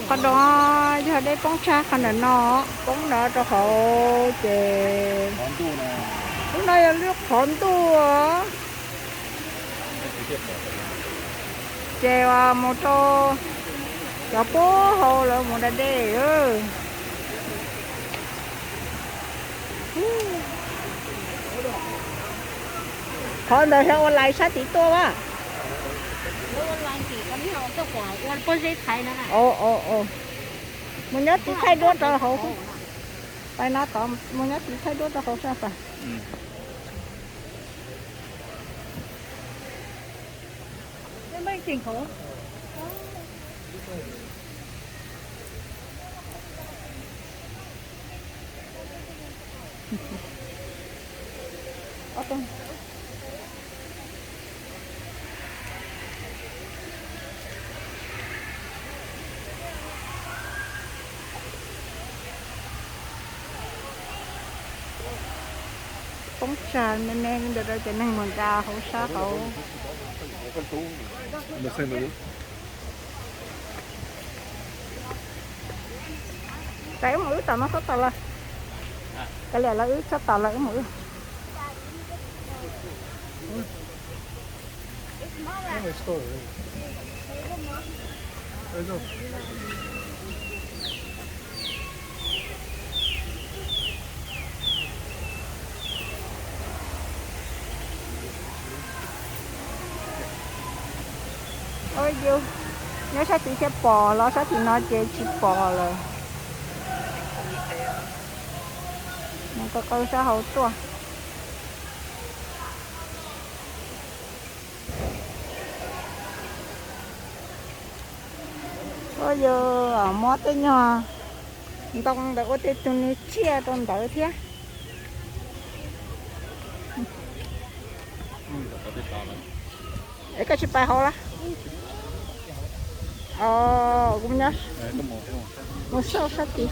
Qhov no yog dej poob tshaj qhov ntawm no, poob no rau hauv ces lub no yog lub qhov ntuj. Ces mus rau cov puag hauv lawv mus da dej. Qhov ntawd yog ua lais sab tid tuaj a. Mus nyob tid thaij duab rau hauv. Pais no tod mus nyob tid thaij duab rau hauv sab pas. Poob tsag me me li ntawd rau cov neeg mus da hauv sab hauv. Tais wb mus wb tom no txhob tom lawm. Kav liam lawv wb txhob tom lawm wb mus wb. Ua yus nyob sab tid thiaj pom, los sab tim no ces tsis pom lawm. Mus qw qw sab hauv tuaj. Ua yus muab tej nyuag ntoo ntawd ua tej tug niag tsiaj rau ntawd thiab. Es koj tsis pais hauv lawm? Kuv nyob mus sab sab tid.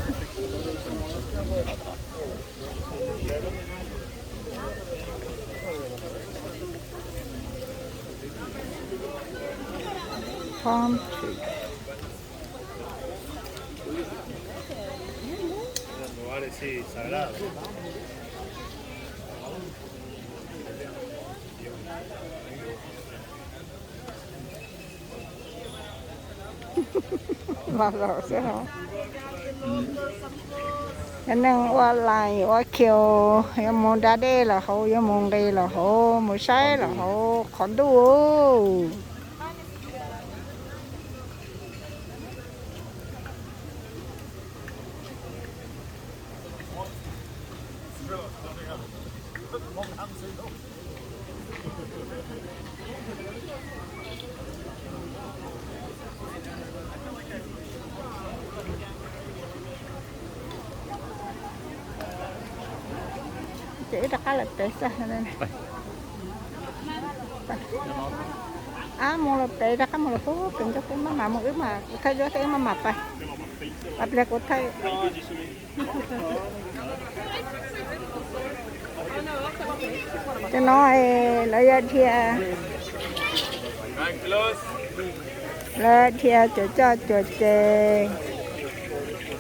Los zaum xwb os. Cov neeg ua lais ua khiu, yuav mus da dej los hauv, yuav mus nqis los hauv, mus saib los hauv qhov ntuj. Ces wb rov qab lawm pem xwb. Ab, mus lawm pem, rov qab mus lawm pem, pem ncauj peb maj mam mus, wb mam kuv thaij duab thiab wb maj mam pais. Ab, pliag kuv thaij. Cov no lawv yog dhia, lawv dhia cuam coj cuam ces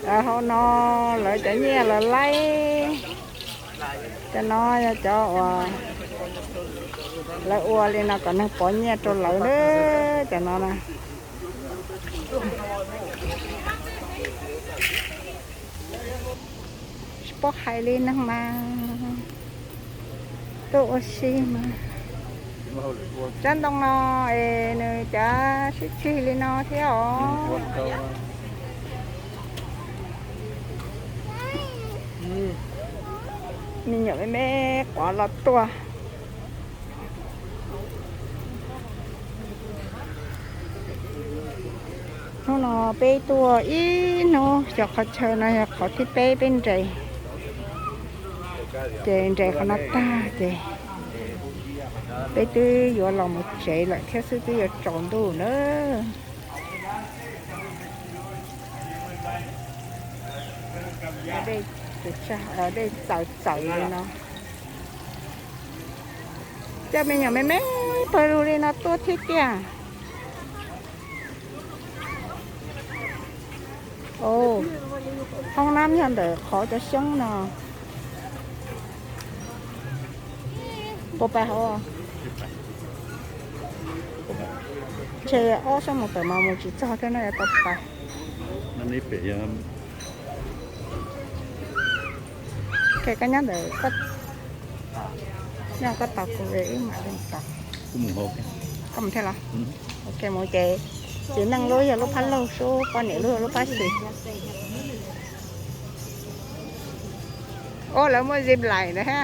lawv hauv no lawv cov nyiaj lawv laib. Cov no yog cov uas lawv ua li no kom neeg pov nyiaj rau lawv na, cov no na. Tsis paub hais li neeg mas tuaj ua si mas. Tsob ntoo no es nws cov sib tsig li no thiab os. Me nyuam me me quav los tuaj. Hnub no peb tuaj ib hnub, xyov qhov chaw no yog qhov thib peb peb nres. Ces nres qhov no tag ces peb twb yuav los mus tsev lawm thiab xwb, twb yuav tsaus ntuj na. Dej txawv txawv li no. Coj me nyuam me me pawg lug li no tuaj thiab tiag. Hoob nab yog ntawm qhov cov xyoob no. Puas pais hauv? Ntshe ob xuab moos tawm mas mus tsis txog thiab no, yuav tau pais. Koj nyob ntawd, nyob koj tos kuv, wb mam li mus tos. Koj mus thiab los? Ok, mus ces txiv neej lub yog lub phab laug, sub poj niam lub yog lub phab xis. Ua lawv muaj zip line na ha.